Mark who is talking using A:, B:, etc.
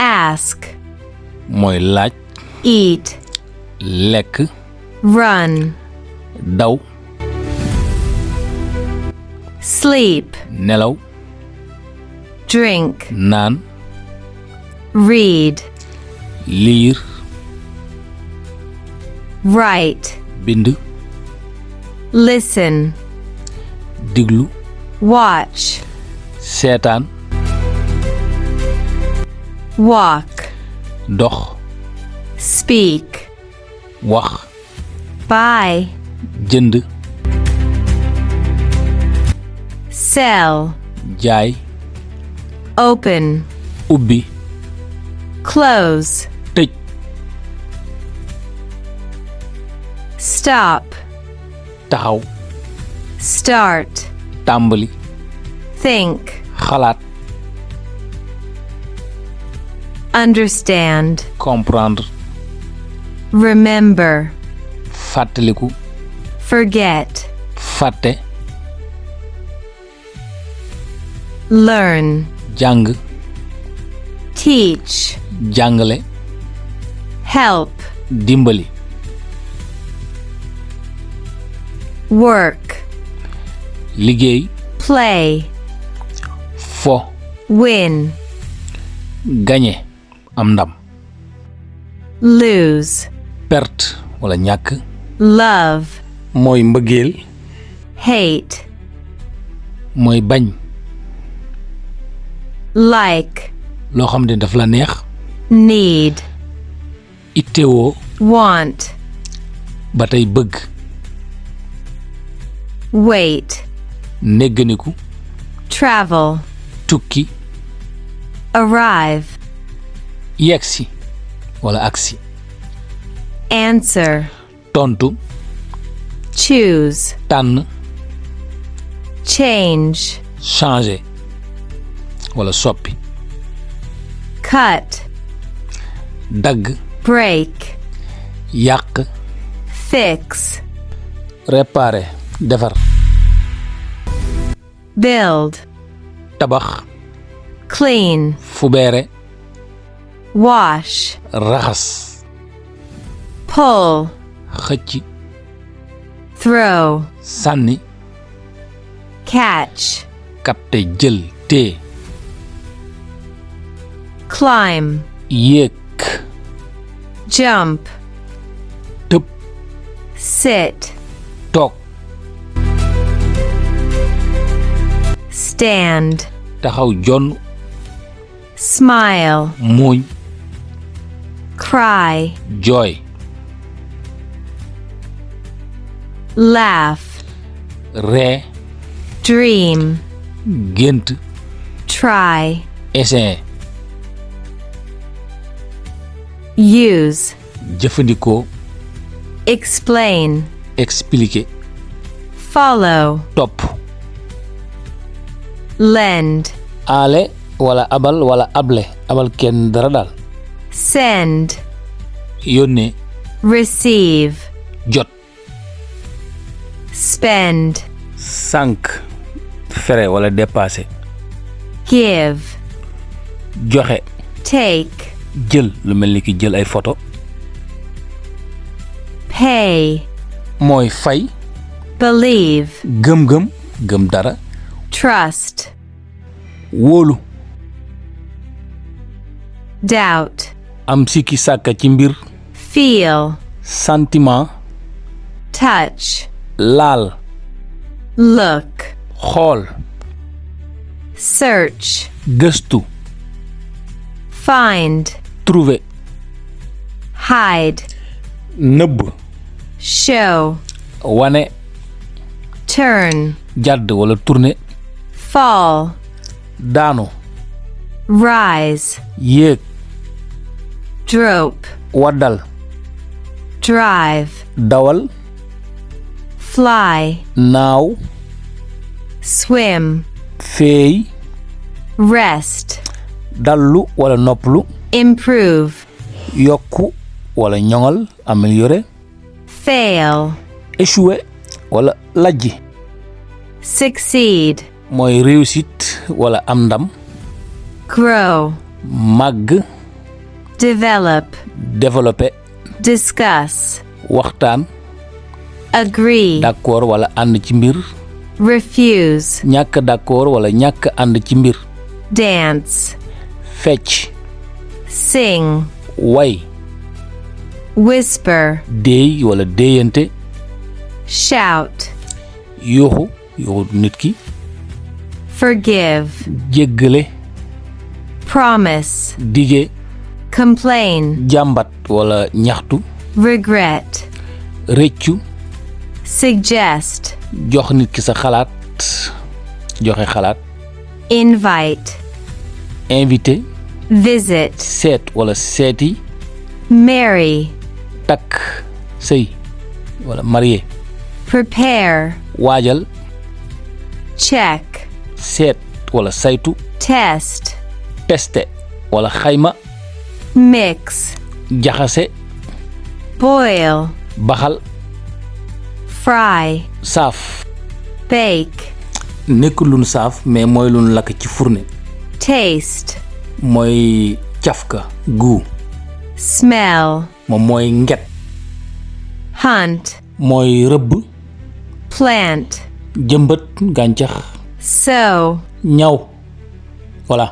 A: Ask.
B: mooy laaj.
A: Eat.
B: lekk.
A: Run.
B: daw.
A: Sleep.
B: nelaw.
A: Drink.
B: naan.
A: Read.
B: liir.
A: Write.
B: bind.
A: Listen.
B: diglu.
A: Watch.
B: seetaan.
A: Walk.
B: dox.
A: Speak.
B: wax.
A: Buy.
B: jënd.
A: Sell.
B: jaay.
A: Open.
B: ubbi.
A: Close.
B: tëj.
A: Stop.
B: taxaw.
A: Start.
B: tàmbali.
A: Think.
B: xalaat.
A: Understand.
B: comprendre.
A: Remember.
B: fàttaliku.
A: Forget.
B: fàtte.
A: Learn.
B: jàng.
A: Teach.
B: jàngale.
A: Help.
B: dimbali.
A: Work.
B: liggéey.
A: Play.
B: fo.
A: Win.
B: gañe. am ndam.
A: Lose.
B: perte wala ñàkk.
A: Love.
B: mooy mbëggeel.
A: Hate.
B: mooy bañ.
A: Like.
B: loo xam ne daf la neex.
A: Need.
B: ittewoo.
A: Want.
B: ba tey bëgg.
A: Wait.
B: négganiku.
A: Travel.
B: tukki.
A: Arrive.
B: yegsi wala agsi.
A: Answer.
B: tontu.
A: Choose.
B: tànn.
A: Change.
B: changer wala soppi.
A: Cut.
B: dagg.
A: Break.
B: yàq.
A: Fix.
B: réparer. defar.
A: Build.
B: tabax.
A: Clean.
B: fubeere.
A: Wash.
B: raxas.
A: Pull.
B: xëcc.
A: Throw.
B: sànni.
A: Catch.
B: capte jël tee.
A: Climb.
B: yéeg.
A: Jump.
B: tëb.
A: Sit.
B: toog.
A: Stand.
B: taxaw jonn.
A: Smile.
B: muuñ.
A: Cry.
B: jooy.
A: Laugh.
B: ree.
A: Dream.
B: gént.
A: Try.
B: essayer.
A: Use.
B: jëfandikoo.
A: Explain.
B: expliquer.
A: Follow.
B: topp.
A: Lend.
B: aale wala abal wala able abal kenn dara daal.
A: Send.
B: yónnee.
A: Receive.
B: jot.
A: Spend.
B: sànq. fere wala dépassé.
A: Give.
B: joxe.
A: Take.
B: jël lu mel ni ki jël ay photo.
A: Pay.
B: mooy fay.
A: Believe.
B: gëm-gëm. gëm dara.
A: Trust.
B: wóolu.
A: Doubt.
B: am sikki sàkka ci mbir.
A: Feel.
B: sentiment.
A: Touch.
B: laal.
A: Look.
B: xool.
A: Search.
B: gëstu.
A: Find.
B: trouver.
A: Hide.
B: nëbb.
A: Show.
B: wane.
A: Turn.
B: jàdd wala tourner.
A: Fall.
B: daanu.
A: Rise.
B: yéeg.
A: Drop.
B: waddal.
A: Drive.
B: dawal.
A: Fly.
B: naaw.
A: Swim.
B: feey.
A: Rest.
B: dallu wala nopplu.
A: Improve.
B: yokku wala ñoŋal améliorer.
A: Fail.
B: échouer wala lajji.
A: Succeed.
B: mooy réussite wala am ndam.
A: Grow.
B: màgg
A: develop,
B: développer
A: discuss,
B: waxtaan
A: agree,
B: d'accord wala ànd ci mbir
A: refuse,
B: ñàkk d'accord wala ñàkk ànd ci mbir
A: dance,
B: fecc
A: sing,
B: way
A: whisper,
B: déey wala déeyante
A: shout,
B: yuuxu nit ki
A: forgive,
B: jéggale
A: promise,
B: dige
A: complain,
B: jàmbat wala ñaxtu
A: regret,
B: rëccu
A: suggest,
B: jox nit ki sa xalaat joxe xalaat
A: invite,
B: invité
A: visit,
B: seet wala seeti
A: marry,
B: takk sëy wala marié
A: prepare,
B: waajal
A: check,
B: seet wala saytu
A: test,
B: teste wala xayma
A: mix,
B: jaxase
A: boil,
B: baxal
A: fry,
B: saaf
A: bake,
B: nekkul lu nu saaf mais mooy lu nu lakk ci fourne
A: taste,
B: mooy cafka goût
A: smell,
B: moom mooy nget
A: hunt,
B: mooy rëbb
A: plant,
B: jëmbat gàncax
A: sow,
B: ñaw voilà